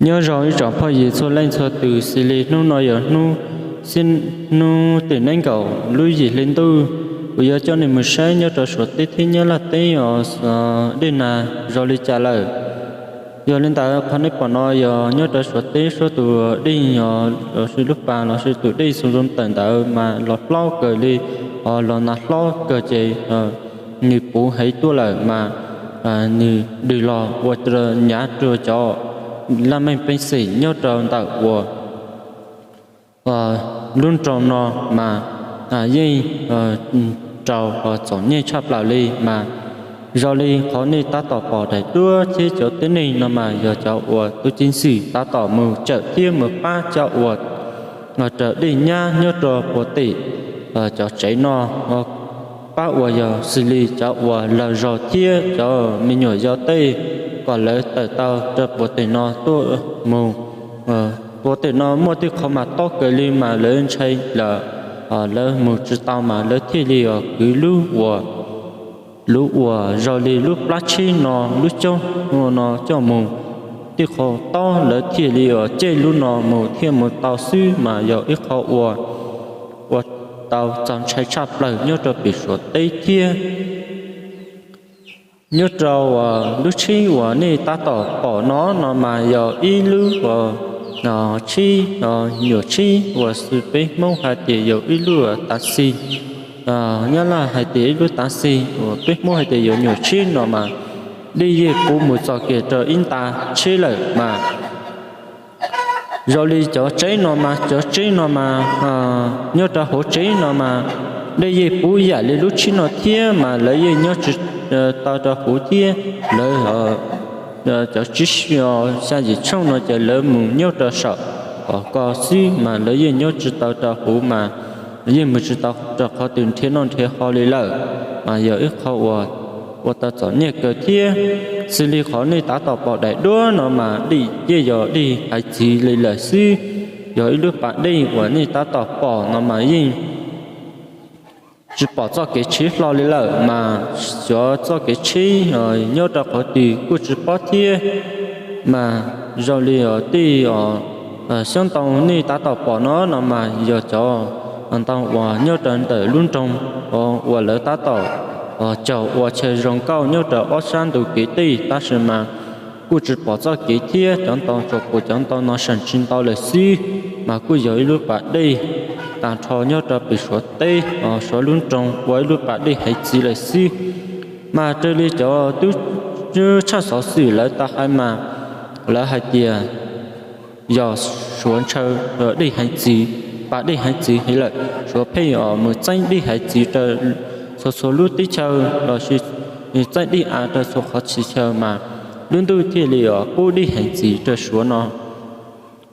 Nyob zoo ib tsoom phooj ywg txhua leej txhua tus, xws li hnub no yog hnub tim nees nkaum lub yim hli ntuj, kuv yuav coj nej mus saib nyob rau Suav teb thiab Nyab Laj teb os, dej nag zoo li cas lawm. Yog li ntawd qhov nej pom no yog nyob rau Suav teb suab tus dej os, los sis lub pas los sis tus dej xoo zoo tawm ntawd mas los hlob kawg li, los nag hlob kawg ces nws puv heev tuaj lawm mas nws dhws los ua rau nyav rau cov laj mej pej xeem nyob rau ntawm uas lub nroog no mas yeej raug txom nyem tshaj plaws li mas zoo li qhov nej tab tom pom daim duab thiab cov tib neeg no mas yog cov uas tub ceev xwm tab tom mus cawm thiab mus pab cov uas raws dej nyab nyob rau puag tim cov tsev no, pab uas yog xws li cov uas laug zog thiab cov me nyuam yaus tej kom lawv tawm tau rau puag tim no tuaj mus. Puag tim no muaj tej qhov mas tob kawg li mas lawv ntshai lawm, lawv mus tsis tau mas lawv thiaj li kwv lub uas lub uas zoo li lub plab tshib no, lub caub no coj mus. Tej qhov tob lawv thiaj li cej lub no mus thiaj mus tau xwb mas yog ib qho uas ua tau txaus ntshai tshaj plaws nyob rau pem Suav teb thiab. Nyob rau lub tshib uas nej tab tom pom no no mas yog ib lub tshib, nyuam tshib uas xws peb Hmoob hais tias yog ib lub tav xis, Nyab Laj hais tias ib lub tav xis, uas peb Hmoob hais tias yog nyuam tshib no mas dej yeej puv mus txog kiag rau ib nta tsheb lawm mas zoo li cov tsheb no mas, cov tsheb no mas nyob rau hauv tsheb no mas dej yeej puv yam li lub tshib no thiab mas lawv yeej nyob tsis tau rau hauv thiab. Lawv cov tsib xya yim tshooj no ces lawv mus nyob rau saum kom ko xwb mas lawv yeej nyob tsis tau rau hauv mas yeej mus tsis tau rau qhov twg nrhiav noj nrhiav haus li lawm mas yog ib qho uas ua tau txom nyem kawg thiab. Xws li qhov nej tab tom pom daim duab no mas dej yeej yog dej hiav txwv li lawm xwb. Yog ib lub pas dej uas nej tab tom pom no mas yeej tsis pom txoj kev tsheb hlo li lawm mas xyov txoj kev tsheb nyob rau qhov twg kuj tsis paub thiab. Mas zoo li tej xyoob ntoo nej tab tom pom no no mas yog cov ntoo uas nyob rau ntawm lub nroog uas lawv tab tom caum ua chaw zoo nkauj nyob rau ob sab ntug kev tej tab sis mas kuj tsis pom txoj kev thiab. Cov ntoo tsuas pom cov ntoo no seem tsis ntau lawm xwb mas kuj yog ib lub pas dej tag nrho nyob rau pem Suav teb, Suav lub nroog ua ib lub pas dej hiav txwv lawm xwb. Mas raws li cov tub tshaj xov xwm lawv tau hais mas lawv hais tias yog Suav ntshaw dej hiav txwv, pas dej hiav txwv heev lawm, Suav pheej mus txeeb dej hiav txwv rau txhua txhua lub teb chaws los sis txeeb dej av rau txhua qhov txhia chaw mas lub ntuj thiaj li pub dej hiav txwv rau Suav no.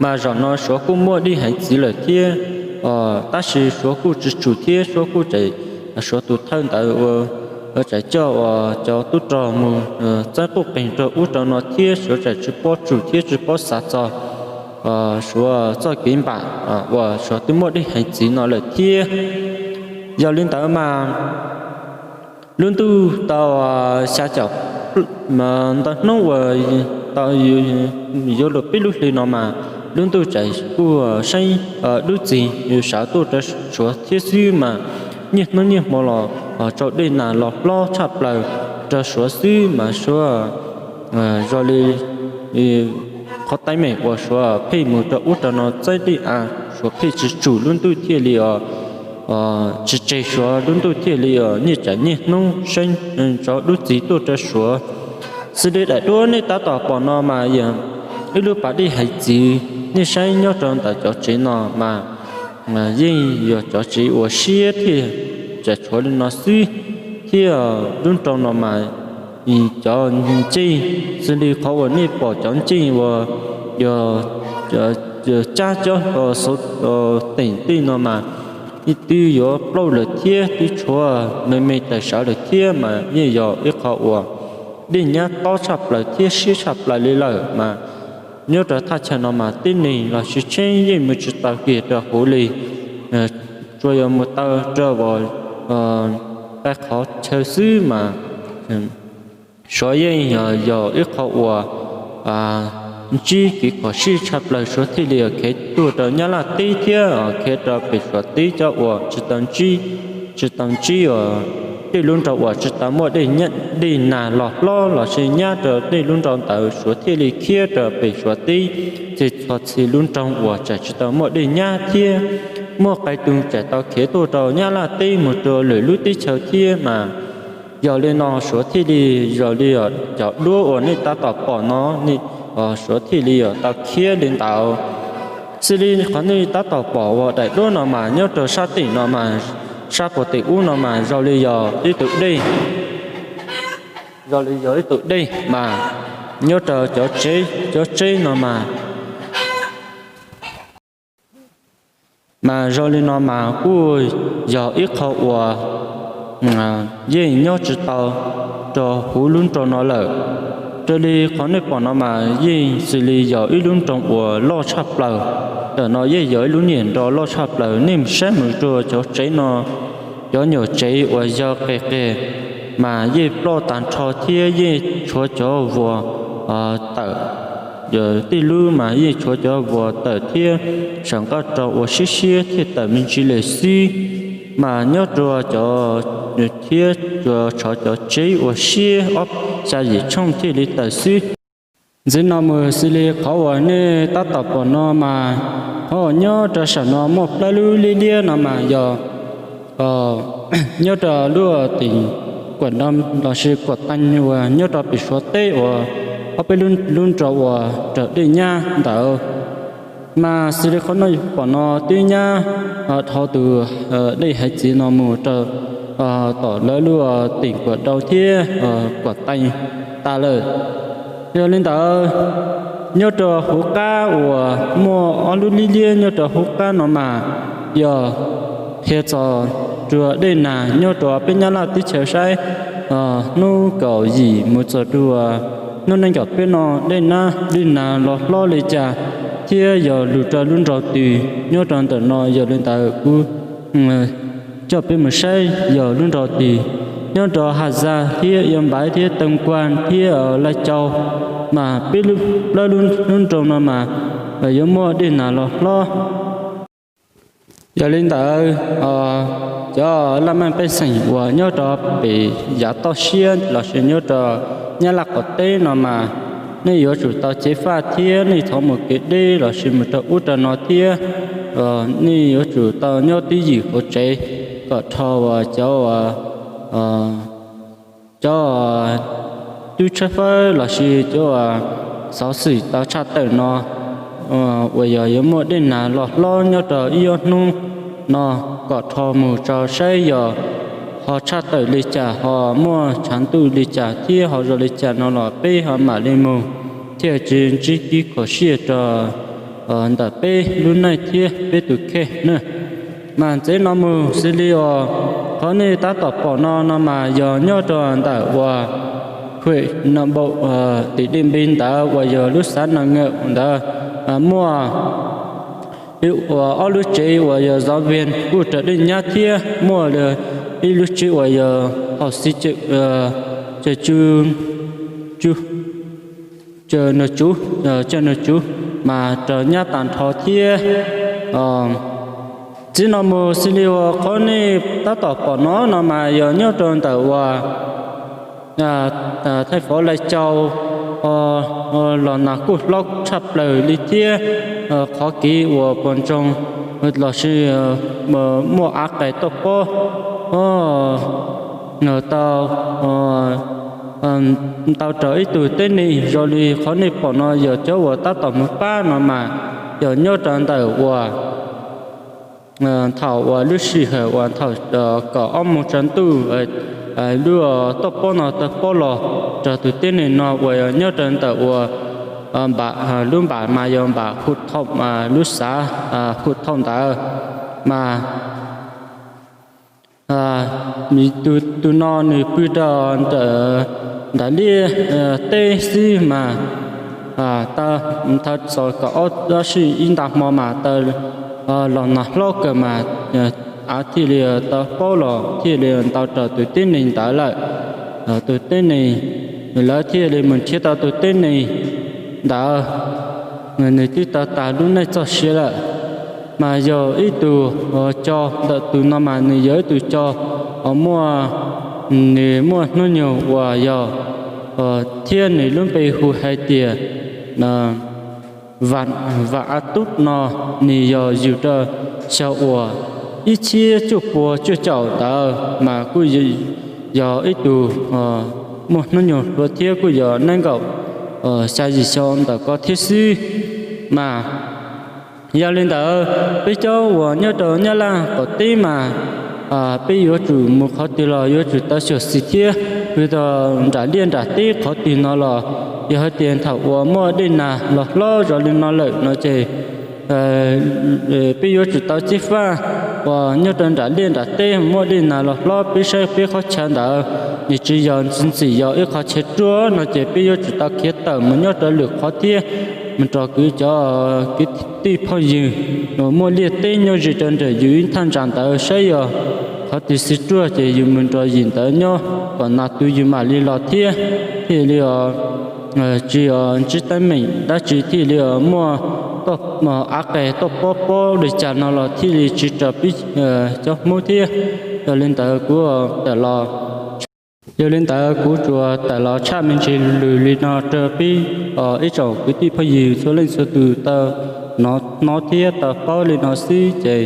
Mas zaum no Suav kuj muaj dej hiav txwv lawm thiab, tab sis Suav kuj tsis tsum thiab Suav kuj tseem, Suav tus thawj ntawd ua tseem coj uas cov tub rog mus txeeb quj qeeg rau ub rau no thiab Suav tseem tsis paub tsum thiab tsis paub xav txog Suav txoj kev npam uas Suav twb muaj dej hiav txwv no lawm thiab. Yog li ntawd mas lub ntuj tau xya caum ntau hnub uas tau yuav luag peb lub hli no mas lub ntuj tseem kuj seeb dub txig sawv tuaj rau Suav thiab xwb mas niaj hnub niaj hmo los tsau dej nag los hlob tshaj plaws rau Suav xwb mas Suav zoo li qhov teeb meem uas Suav pheej mus rau ub rau no txeeb dej av, Suav pheej tsis tsum lub ntuj thiaj li tsis tseg Suav lub ntuj thiaj li niaj tsaim niaj hnub seeb tsau dub txig tuaj rau Suav. Xws li daim duab nej tab tom pom no mas yog ib lub pas dej hiav txwv, nej saib nyob rau ntawm cov tsev no mas yeej yog cov tsev uas siab thiaj tseem tshuav li no xwb. Thiab lub nroog no mas cov ncej, xws li qhov uas nej pom cov ncej uas yog cab cov teem tej no mas twb yuav plaub lawm thiab twb tshuav me me tawm sawv lawm thiab mas yeej yog ib qho uas dej nyab tob tshaj plaws thiab siab tshaj plaws li lawm mas nyob rau thaj chaw no mas tib neeg los sis tsheb yeej mus tsis tau kiag rau hauv li. Tsuas yog mus tau rau uas qhov chaw xwb mas Suav yeej yog ib qho uas ntsib kev khuv sij tshaj plaws, Suav thiaj li khiav tuaj rau Nyab Laj teb thiab khiav rau pem Suav teb cov uas tsis tau ntsib, tsis tau ntsib uas tej lub nroog uas tsis tau muaj dej, dej nag los hlob los sis nyab rau tej lub nroog ntawd, Suav thiaj li khiav rau pem Suav teb txhij txhua txhij lub nroog uas tseem tsis tau muaj dej nyab thiab muaj qee tus tseem tau khiav tuaj rau Nyab Laj teb mus rau lwm lub teb chaws thiab mas. Yog li no Suav thiaj li, yog li cov duab uas nej tab tom pom no, Suav thiaj li tau khiav li ntawd. Xws li qhov nej tab tom pom uas daim duab no mas nyob rau sab tim no mas, sab puag tim ub no mas zoo li yog ib tug dej, zoo li yog ib tug dej mas nyob rau cov tsev, cov tsev no mas mas zoo li no mas kuj yog ib qho uas yeej nyob tsis tau rau huv lub nroog no lawm. Raws li qhov nej pom no mas yeej xws li yog ib lub nroog uas loj tshaj plaws. Ntawm no yeej yog ib lub niag nroog loj tshaj plaws, nej mus saib mus rau cov tsev no, cov nyuam tsev uas yog qis qis mas yeej ploj tag nrho thiab yeej tshuav cov vuas tawm. Tej lub mas yeej tshuav cov vuas tawm thiab sawv nqaj rau uas siab siab thiaj tawm me ntsis lawm xwb. Mas nyob rau cov, thiab tsuas tshuav cov tsev uas siab ob xya yim tshooj thiaj li tawm xwb. Ntxiv no mus xws li qhov uas nej tab tom pom no mas, qhov uas nyob rau saum no muaj plaub lub liab liab no mas yog nyob rau lub tim Kuam Doo lossis Kuam Teej uas nyob rau pem Suav teb uas ob peb lub nroog uas raws dej nyab ntawd. Mas xws li qhov nej pom no twb nyab dhau tus dej hiav txwv no mus rau tom lawv lub tim Kuam Doo thiab Kuam Teej tas lawm. Yog li ntawd, nyob rau hauv qab uas muaj ob lub liab liab nyob rau hauv qab no mas yog qhia txog rau dej nag nyob rau peb Nyab Laj teb chaws saib, hnub kaum yim mus txog rau hnub nees nkaum peb no dej nag, dej nag los hlob li cas thiab yog lug rau lub nroog twg nyob rau ntawm no. Yog li ntawd kuv coj peb mus saib yog lub nroog twg, nyob rau Has Zaj thiab Ia Npaiv thiab Tooj Kuaj thiab Laj Cau, mas peb plaub lub nroog no mas yuav muaj dej nag los hlob. Yog li ntawd, cov laj mej pej xeem uas nyob rau pem yav toj siab lossis nyob rau Nyab Laj qaum teb no mas nej yuav tsum tau ceev faj thiab nej thov mus kev deb lossis mus rau ub rau no thiab. Nej yuav tsum tau nyob twj ywm hauv tsev kom rho uas cov, cov tub tshawb fawb lossis cov uas xov xwm tau tshaj tawm no uas yog yuav muaj dej nag los hlob nyob rau ib ob hnub no kom rho mus tso saib yog ho tshaj tawm li cas, ho muaj tshav ntuj li cas thiab ho zoo li cas no los peb ho mam li mus thiaj tsis ntsib kev khuv sij rau ntawm peb lub neej thiab peb tus kheej na. Mas ntxiv no mus xws li uas qhov nej tab tom pom no no mas yog nyob rau ntawm uas hwm no npaum tim Dej Npis ntawd uas yog lub xav Naj Ngawm ntawd, muaj ib uas ob lub tsev uas yog zov viag kuj raws dej nyab thiab muaj ib lub tsev uas yog hauv xi caw, caw, caw nws tsuv, caw nws tsuv mas raws nyab tag nrho thiab. Ntxiv no mus xws li uas qhov nej tab tom pom no no mas yog nyob rau ntawm uas thaij fov Laj Cau, los nag kuj hlob tshaj plaws li thiab qhov kev uas puas ntsoog lossis muaj av qais tuaj pob tau, ntau rau ib tug tib neeg zoo li qhov nej pom no yog cov uas tab tom mus pab no mas yog nyob rau ntawm uas thaum uas lub sij hawm uas thaum kaum ob moos tsaus ntuj lub tuaj pob no tau pob los rau tus tib neeg no uas nyob rau ntawm uas npam, lub npam mas yog npam Hu Thoo, lub xav Hu Thoo ntawd mas tus no nws pw rau ntawm liaj teb xwb mas tau txog kaum ob sij ib nta hmo mas tau los nag hlob kawg mas av thiaj li tau pob los thiaj li ntau rau tus tib neeg ntawd lawm. Tus tib neeg, lawv thiaj li mus nrhiav tau tus tib neeg ntawd, nws twb tau tas lub neej txoj sia lawm. Mas yog ib tug co ntawm tus no mas nws yog ib tug co uas muaj, nws muaj hnub nyoog uas yog, thiab nws lub npe hu hais tias Vam A Tub no, nws yog yug rau xyoo uas ib txhiab cuaj pua cuaj caum ntawd mas kuj yog ib tug muaj hnub nyoog hluas thiab kuj yog nees nkaum xya yim xyoo ntawm ko thiab xwb. Mas yog li ntawd peb cov uas nyob rau Nyab Laj qaum teb mas peb yuav tsum mus qhov twg los yuav tsum tau xyuam xim thiab. Kws tau nram liaj nram teb qhov twg no los yog hais tias thaum uas muaj dej nag los hlob zoo li no lawm no ces peb yuav tsum tau ceev faj uas nyob rau nram liaj nram teb muaj dej nag los hlob peb saib peb qhov chaw ntawd nws tsis yog ntxim ntxim yog ib qhov chaw ruaj no ces peb yuav tsum tau khiav tawm mus nyob rau lwm qhov thiab, mus rau kwv cov kwv tij phooj ywg uas muaj liaj teb nyob ze rau nram yus ib thaj ntsa ntawd saib yog qhov twg xis ruaj ces yus mus nrog yim ntawd nyob kom nas tu yus mam li los thiab. Thiaj li tsis ntsib teeb meem dab tsi thiaj li muaj av qes tuaj pob pob li cas no los thiaj li tsis raws peb cov Hmoob thiab. Yog li ntawd kuv tawm los, yog li ntawd kuv tsuas tawm los tshaj me ntsis lus li no rau peb ib tsoom kwv tij phooj ywg txhua leej txhua tus tau hnov thiab tau paub li no xwb ces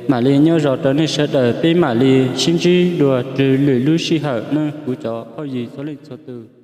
mam li nyob zoo rau nej sawv daws, peb mam li sib ntsib dua rau lwm lub sij hawm nawb kuv cov phooj ywg txhua leej txhua tus.